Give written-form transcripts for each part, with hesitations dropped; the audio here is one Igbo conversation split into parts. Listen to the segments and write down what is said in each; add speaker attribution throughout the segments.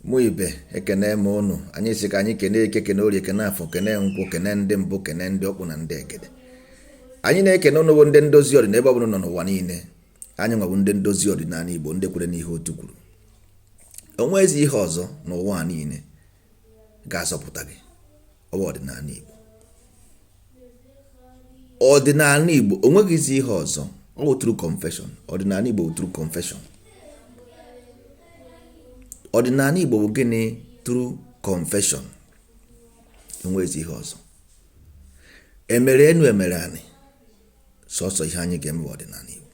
Speaker 1: Mụ ibe, ekene m ụnụ. Anyị sị ka anyị kene Eke, kene Orie, kene Afọ, kene Nkwọ, kene ndị mbụ, kene ndị ọkpụ na ndị egede. Anyị na-ekene ụnụ bụ ndị ndozi ọdịnala ebe ọbụla nọ n'ụwa niile. Anyị nwabụ ndị ndozi ọdịnala Igbo, ndị kwere n'ihe otu kwuru. O nweghịzi ihe ọzọ n'ụwa niile ga-azọpụta gị, ọ bụ ọdịnala Igbo. Ọdịnala Igbo, o nweghịzi ihe ọzọ. Ọ bụ true confession. Ọdịnala Igbo bụ true confession. Ọdịnala Igbo bụ gịnị? True confession. Enweghịzi ihe ọzọ emere enu emere anị. Sọsọ ihe anyị ga-eme bụ ọdịnala Igbo.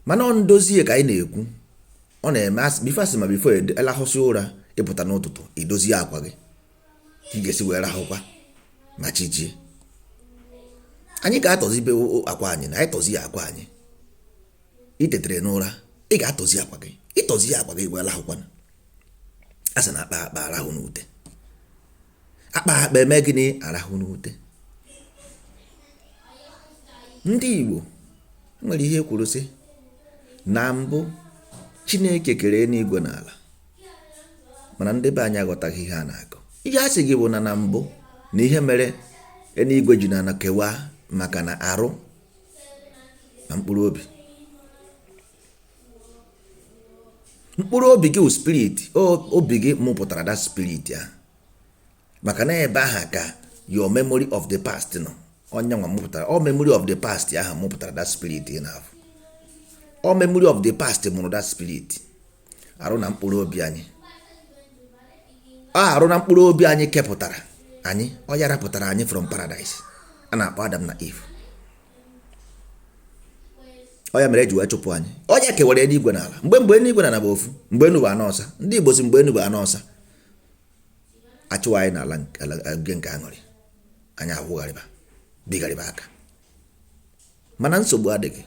Speaker 1: Mana ọ ndozie ka anyị na-ekwu. Ọ na-eme before asị ma before elahụsị ụra, ịpụta n'ụtụtụ, idozie akwa gị ka ị ga-esi wee rahụkwa ma chi jie. Anyị ga-atọzibe akwa anyị na anyị tọzie akwa anyị. Itetere n'ụra, ị ga-atọzi akwa gị. Ịtọzi akwa gị wee lahụkwana. A sị na akpa akpa arahụ n'ute, akpa akpa eme gịnị? Arahụ n'ute. Ndị Igbo nwere ihe kwuru sị na mbụ Chineke kere eluigwe na ala, mana ndị be anyị aghọtaghị ihe a na-akọ. Ihe a sị gị bụ na na mbụ na ihe mere eluigwe ji na ala kewaa maka na arụ na mkpụrụ obi. Mkpụrụ obi gị wụ spirit. Obi gị mụpụtara that spirit ahụ, maka na ebe ahụ ka your memory of the past nọ. Onye nwa mụpụtara ọ memory of the past ahụ mụpụtara that spirit ị na-afụ. Ọ memory of the past mụrụ that spirit. Arụ na mkpụrụ obi anyị, ọ arụ na mkpụrụ obi anyị kepụtara anyị. Ọ ya rapụtara anyị from paradise a na-akpọ Adam na Eve. Ọ ya mere eji wee chụpụ anyị. Ọ ya kewara eluigwe na ala. Mgbe eluigwe na ala bụ ofu, mgbe enu bụ anọ ọsa. Ndị Igbo si mgbe enu bụ anọ ọsa, achụwa anyị n'ala oge nke aṅụrị anyị, akwụgharịba bigharịba aka. Mana nsogbu adịghị.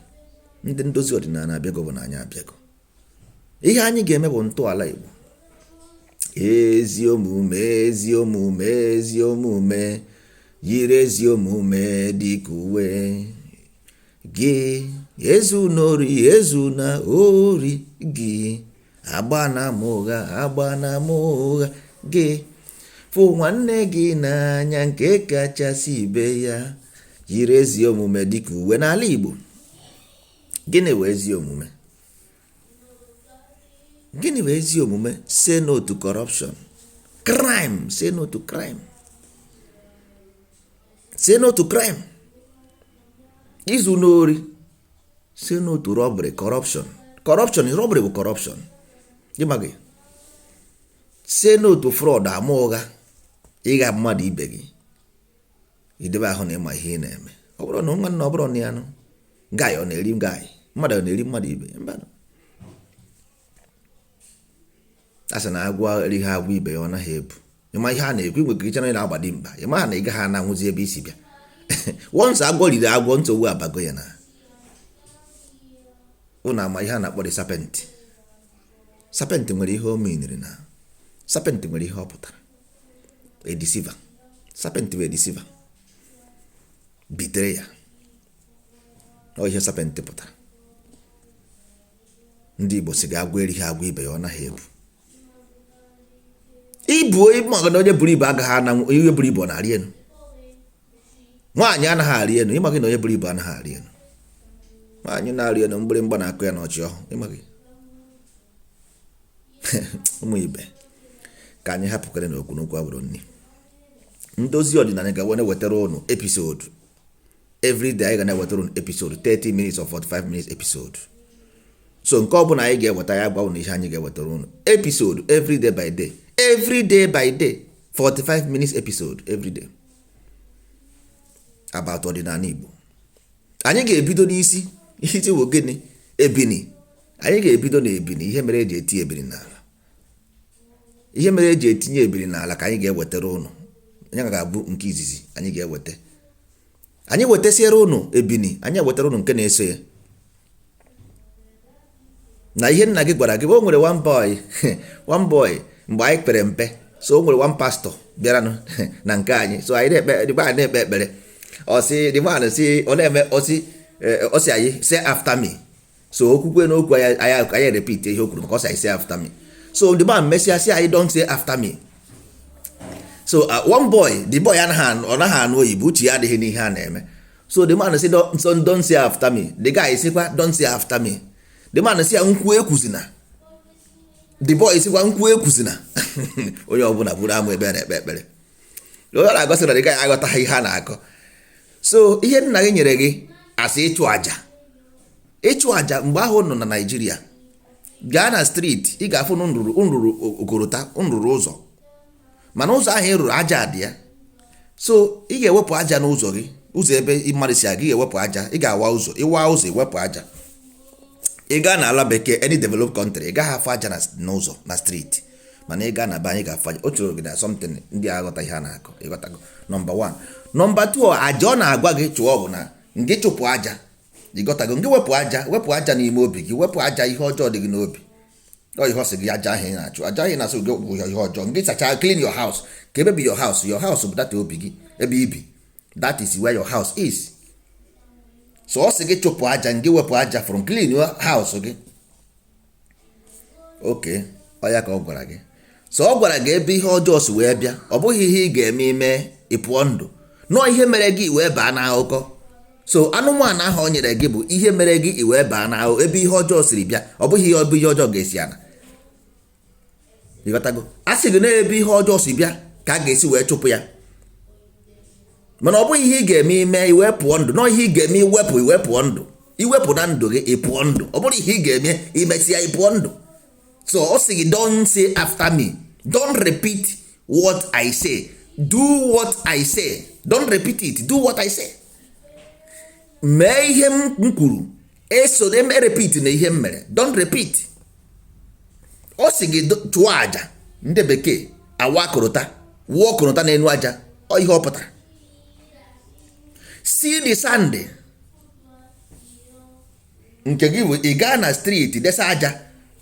Speaker 1: Ndị ndozi ọdịnala abịago, bụ na anyị abịago. Ihe anyị ga-eme bụ ntọala Igbo: ezi omume, ezi omume, ezi omume, yiri ezi omume dịka uwe gị. Ezu n'ori, ezu na ori gị, agba na ama ụgha, agba na ama ụgha gị, fụ nwanne gị n'anya nke kachasị ibe ya, yiri ezi omume dịka uwe. N'ala Igbo, gịnị bụ ezi omume? Gịnị bụ ezi omume? Say no to corruption, crime. Say no to crime. Say no to crime. Izu n'ori. Say no to robbery, corruption. Corruption, robbery bụ corruption. Ịma gị, say no to fraud, ama ụgha, ịgha mmadụ ibe gị, idebe ahụ na ịma ihe ị na-eme. Ọ bụrụ na nwanne, ọ bụrụ na ya nụ gaị, ọ na-eri gaị mmadụ, ọ na-eri mmadụ ibe mba. A sị na agwọ erighị agwọ ibe ya, ọ naghị ebu. Ịma ihe a na-ekwu, igwe ka ịchara na-agba dimkpa, ịma na ị gaghị ananwụzi ebe isi bịa. Once agwọ riri agwọ, nsogbu abago ya. Na ụnụ ama ihe a na-akpọ the serpent. Serpent nwere ihe o meniri, na serpent nwere ihe ọ pụtara: a deceiver. Serpent bụ a deceiver, bitere ya. Ọ ihe serpent pụtara. Ndị Igbo si gị agwọ erighị agwọ ibe ya, ọ naghị ebu ibu. Ịmaga na onye buru ibu agaghị ananwụ. Ihe buru ibu ọ na-arị elu? Nwaanyị anaghị arị elu. Ịmaghị na onye buru ibu anaghị arị elu? Nwaanyị na-arị elu, mgbịrịmgba na-akụ ya n'ọchị ọhụ. Ịmaghị? Ụmụ ibe, ka anyị hapụkere na okwu n'okwu abụrụ nni. Ndozi ọdịnala ga na-ewetara ụnụ episode every day. Anyị ga na-ewetara ụnụ episode 30 minutes or 45 minutes episode. So nke ọbụla anyị ga-eweta ya, gwa ụnụ ihe anyị ga-ewetara ụnụ episode every day by day, every day by day, 45 minutes episode every day about ọdịnala Igbo. Anyị ga-ebido n'isi. Isi bụ gịnị? Ebini. Anyị ga-ebido na ebini, ihe mere eji eti ebini n'ala, ihe mere eji etinye ebini n'ala, ka anyị ga-ewetara ụnụ. Ya ga-abụ nke izizi anyị ga-eweta. Anyị wetasiere ụnụ ebini, anyị ewetara ụnụ nke na-eso ya, na ihe nna gị gwara gị. O nwere one boy, one boy mgbe anyị pere mpe. So o nwere one pastor bịaranụ na nke anyị. So anyị na-ekpe, the man na-ekpe ekpere. Ọ sị, the man sị, ọ na-eme, ọ sị anyị, "Say after me." So okwukwe n'okwu anyị, anyị repeat ihe o kwuru, maka ọ sị anyị, "Say after me." So the man mesịa sị anyị, "Don't say after me." So one boy, the boy anaghị, ọ naghị anụ oyibo, uche ya adịghị n'ihe a na-eme. So the man sị, "So don't say after me." The guy sịkwa, "Don't say after me." The man sị ya, "Nkwu ekwuzina." The boy sịkwa, "Nkwu ekwuzina." Onye ọbụla buru amụ ebe a na-ekpe ekpere, onye na-agosi na the guy aghọtaghị ihe a na-akọ. So ihe nna gị nyere gị asị ịchụ aja, ịchụ aja. Mgbe ahụ nọ na Naijiria, gaa na street, ị ga-afụ na nrụrụ nrụrụ okorota nrụrụ ụzọ, mana ụzọ ahụ ị rụrụ, aja dị ya. So ị ga-ewepụ aja n'ụzọ gị, ụzọ ebe mmadụ si aga. Ị ga-ewepụ aja, ị ga-awa ụzọ, ịwa ụzọ, iwepụ aja. Ị gaa n'ala bekee, any developed country, ị gaghị afụ aja n'ụzọ, na street. Mana ị gaa na be anyị, ga-afụ aja. O chọrọ gị na something ndị aghọta ihe a na-akọ. Ịghọtago? Number 1. Number 2, aja ọ na-agwa gị chụọ bụ na ngị chụpụ aja. Ịghọtago? Ngị wepụ aja, wepụ aja n'ime obi gị, wepụ aja ihe ọjọọ dị gị n'obi. Ọ ihe ọ sị gị, aja ahụ ị na-achụ, aja ahụ ị na-asụ gị bụ ihe ọjọọ. Ngị sachaa, clean your house. Ka ebe bi your house? Your house bụ data obi gị, ebe ibi. That is where your house is. So ọ sị gị chụpụ aja, ngị wepụ aja from, clean your house gị. Okay, ọ ya ka ọ gwara gị. So ọ gwara gị ebe ihe ọjọọ si wee bịa. Ọ bụghị ihe ị ga-eme ime ị pụọ ndụ nọọ, ihe mere gị wee baa n'akụkọ. So anụmanụ ahụ o nyere gị bụ ihe mere gị i wee baa n'ahụ, ebe ihe ọjọọ siri bịa. Ọ bụghị ihe ọ bụ ihe ọjọọ ga-esi ana. Ịghọtago? A sị gị na-ebe ihe ọjọọ si bịa ka a ga-esi wee chụpụ ya. Mana ọ bụghị ihe ị ga-eme ime i wee pụọ ndụ nọọ, ihe ị ga-eme iwepụ, iwee pụọ ndụ. Iwepụ na ndụ gị, ị pụọ ndụ. Ọ bụrụ ihe ị ga-eme imesịa, ị pụọ ndụ. So ọ sị gị, "Don't say after me." Don't repeat what I say. Do what I say. Don't repeat it. Do what I say. Mee ihe m kwuru. Eso repeat na ihe m mere. Don't repeat. Ọ sị gị chụọ aja. Ndị bekee awa korota, wụọ korota n'elu aja. Ọ ihe ọ pụtara, see the sand. Nke gị bụ ị gaa na street desa aja.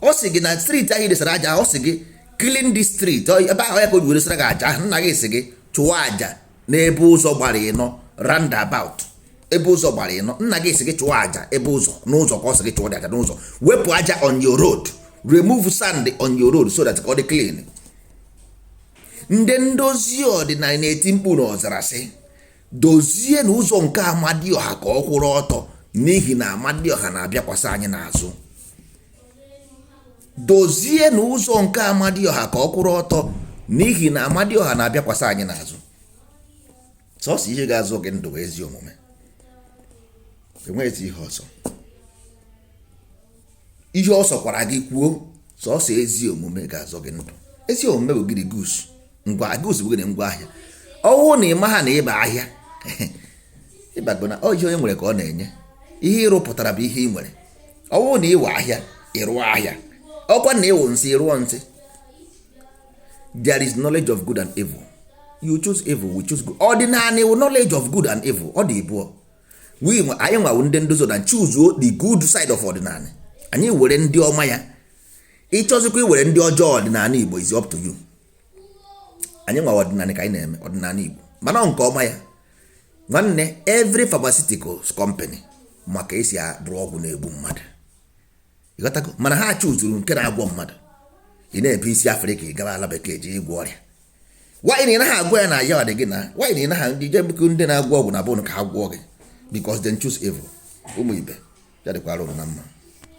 Speaker 1: Ọ sị gị na street ahụ ị desara aja, ọ sị gị clean the street. Ebe ahụ ya ka o ji were sara gị aja ahụ. Nna gị sị gị chụọ aja n'ebe ụzọ gbara ịnọ, roundabout, ebe ụzọ gbara ịnọ. Nna gị sị gị chụọ aja ebe ụzọ, n'ụzọ ka ọ sị gị chụọ aja n'ụzọ. Wepụ aja on your road, remove sand on your road so that ka ọ dị clean. Ndị ndozi ọdịnala na-eti mkpu n'ọzara sị, dozie na ụzọ nke Amadioha ka ọ kwụrụ ọtọ, n'ihi na Amadioha na-abịakwasị anyị n'azụ. Dozie na ụzọ nke Amadioha ka ọ kwụrụ ọtọ, n'ihi na Amadioha na-abịakwasị anyị n'azụ. Sọsọ ihe ga-azụ gị ndụ bụ ezi omume. Enweghịzi ihe ọzọ. Ihe ọ sọkwara gị kwuo, sọsọ ezi omume ga-azọ gị ndụ. Ezi omume bụ gịnị? Goods, ngwa. Goods bụ gịnị? Ngwa ahịa. Ọwụ na ịma ha na ịba ahịa, ịbago na ọ ihe onye nwere ka ọ na-enye. Ihe ịrụpụtara bụ ihe ị nwere. Ọwụ na ịwa ahịa, ịrụọ ahịa. Ọkwa na ịwụ nsị, ịrụọ nsị. There is knowledge of good and evil. You choose evil, we choose good. Ọdịnala wụ knowledge of good and evil. Ọ dị ịbụọ. We anyị nwawu ndị ndozi na choose the good side of ọdịnala. Anyị were ndị ọma ya. Ịchọzikwa iwere ndị ọjọọ ọdịnala Igbo is up to you. Anyị nwa ọdịnala ka anyị na-eme ọdịnala Igbo, mana ọ nke ọma ya. Nwanne, every pharmaceutical company maka esi arụ ọgwụ na-egbu mmadụ. Ịghọtago? Mana ha chuzuru nke na-agwọ mmadụ. Ị na-ebu isi Afrịka ị gawa ala bekee ji ịgwọ ọrịa. Nwaanyị na ị naghị agwọ ya na ya dị gị na nwaanyị na ị naghị ndị jebukụ ndị na-agwọ ọgwụ na bụnụ ka ha gwọọ gị, because they choose evil. Ụmụ ibe ya dịkwara ụnụ na mma.